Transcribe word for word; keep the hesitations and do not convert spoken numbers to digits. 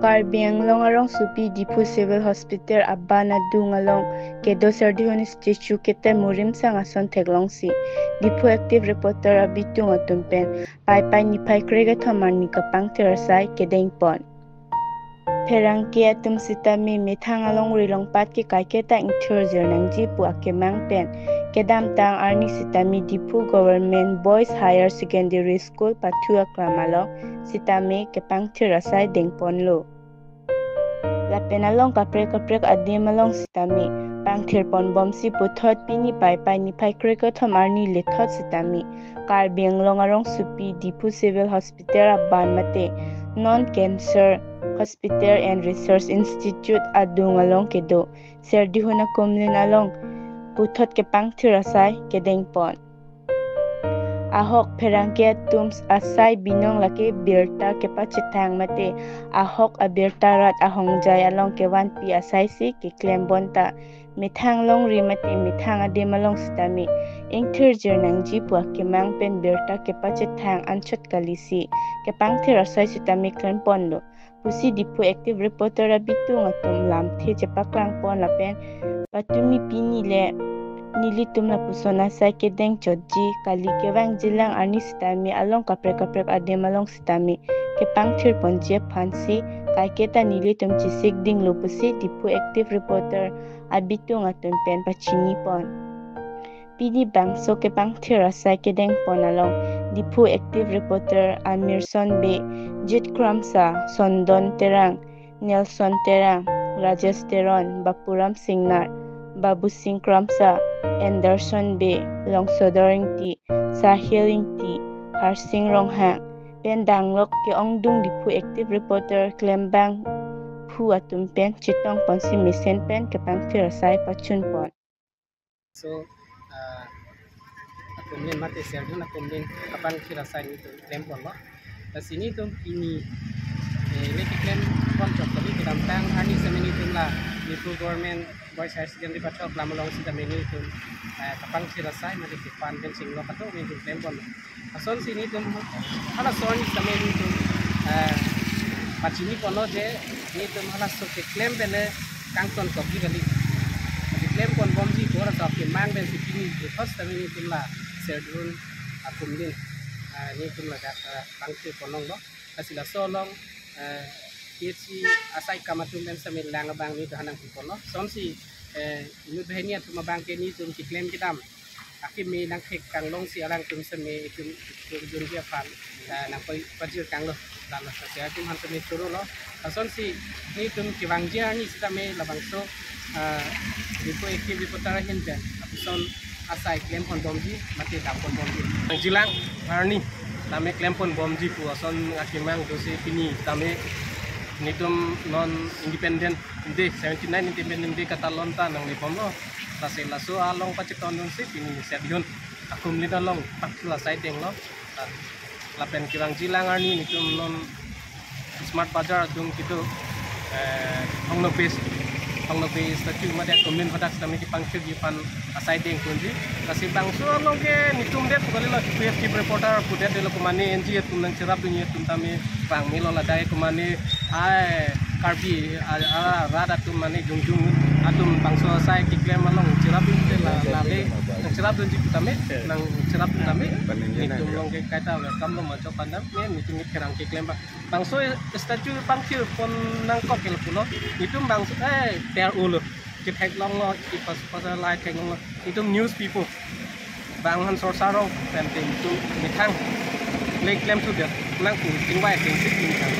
Karbi Anglong arongsopi Diphu Civil Hospital aban adung along kedo Serdihun statue ketem murim sang ason theklongsi Diphu Active Reporter abitung atum pen Paipai niphai krekethom arni kapangthir asai kedengpon. Pherangke atum sitame methang alongri longpat ke kaiketa ingthirjir nangji pu akemang pen kedamtang arni sitame Diphu Government Boys Higher Secondary School pathu aklam along sitame kepangthir asai dengponlo. Lapen along kaprek kaprek adim along sitame pangthirponbomsi puthot pini Paipai niphai krekethom arni lethot sitame Karbi Anglong arongsopi Diphu Civil Hospital aban mate Non Cancer Hospital and Research Institute adung along kedo Serdihun akumlin along puthot kepangthir asai kedengpon. Ahok pherangke atum asai binong lake birta kepachethang mate ahok abirta rat ahongjai along kevanpi asaisi keklembonta methang longri mate methang adim along sitame ingthirjir nangji pu akemang pen birta kepachethang anchot kalisi kepangthir asai sitame klemponlo pusi Diphu Active Reporter abitung atum lamthe chepaklangpon lapen patumi pini le nelitum lapuson asai kedengchotji kali, kevangjilang arni sitame along kaprek kaprek adim along sitame kepangthirponji aphansi kaiketa nelitum chesik dinglo pusi Diphu Active Reporter abitung atum pen pachinipon. Pini bangso kepangthir asai kedengpon along Diphu Active Reporter Amirson Bey, Jit Kramsa, Sondon Terang, Nelson Terang, Rajesh Teron, Bapuram Singnar, Babu Singh Kramsa, Anderson Bey, Longsodor Ingti, Sahil Ingti, Harsing Ronghang pen danglok ke-ongdung Diphu Active Reporter klembangphu atum pen chetongponsi mesen pen kepangthir asai pachunpon. So, ah, akumlin mate Serdihun akumlin kapangthir asai nelitum klemponlo. Lasi nelitum pini, eh, le keklempon chok kali, kedamtang arni sitame nelitum la Diphu Government Boys Higher Secondary pathu aklam along sitame nelitum, eh, kapangthir asai mate kepan pen chinglok atum nelitum klemponlo. Lasonsi nelitum halaso arni sitame nelitum, eh, pachiniponlo je nelitum halaso keklem pen le kangtonkokji kali. Keklemponbomji pu halaso akemang pensi pini first time nelitum la Serdihun akumlin, eh, nelitum ladak, eh, pangthirponlonglo. Lasi laso along, eh, P H C asai akam atum pen sitame lang abang nelitum hanang piponlo. Lasonsi, eh, inut banghini atum abang ke nelitum keklem kedam akeme nangthek kanglongsi alangtum sitame itum itum junji aphan, eh, nangpajir kanglo. Lalo sasi atum aphan sitame chorolo. Lasonsi nelitum kevangji arni sitame labangso, eh, Diphu Active Reporter ahin pen lapuson asai klemponbomji mate damponbomji. Vangjilang arni tame klemponbomji pu ason akemang dosi pini tame nelitum non Independent Day, seventy-nine Independent Day katalon ta nanglebomlo. Lasi laso along pachetondunsi pini Serdihun akumlin along pangthir asai denglo. Lapen kevangjilang arni nelitum non Smart Bazar adung kedo, eh, Hongno Bey, Hongno Bey statue mate akumlin hadak sitame kepangthirji aphan asai dengponji. Lasi bangso along ke nelitum det pu kalilo, Diphu Active Reporter pudet delo, komane N G O atum nangcherapdunji atum tame vang melo, ladak komane ai Karbi a, a, rat atum mane jongjong atum bangso asai keklem along cherapdunde la, lale nangcherapdunji pu tame, nangcherapdun tame nelitum along ke kaita welcome lo, majok pandam ne nelitum pherangke keklem abang. Bangso statue pangthirpon nangkok ke lapulo. Nelitum bangso, eh, ter ulo. Ketheklonglo, kipas pas light theklonglo. Nelitum news people. Bang han sorsaro, pen te nelitum methang le klemthudet nang pu tingvai tengsik nelitum.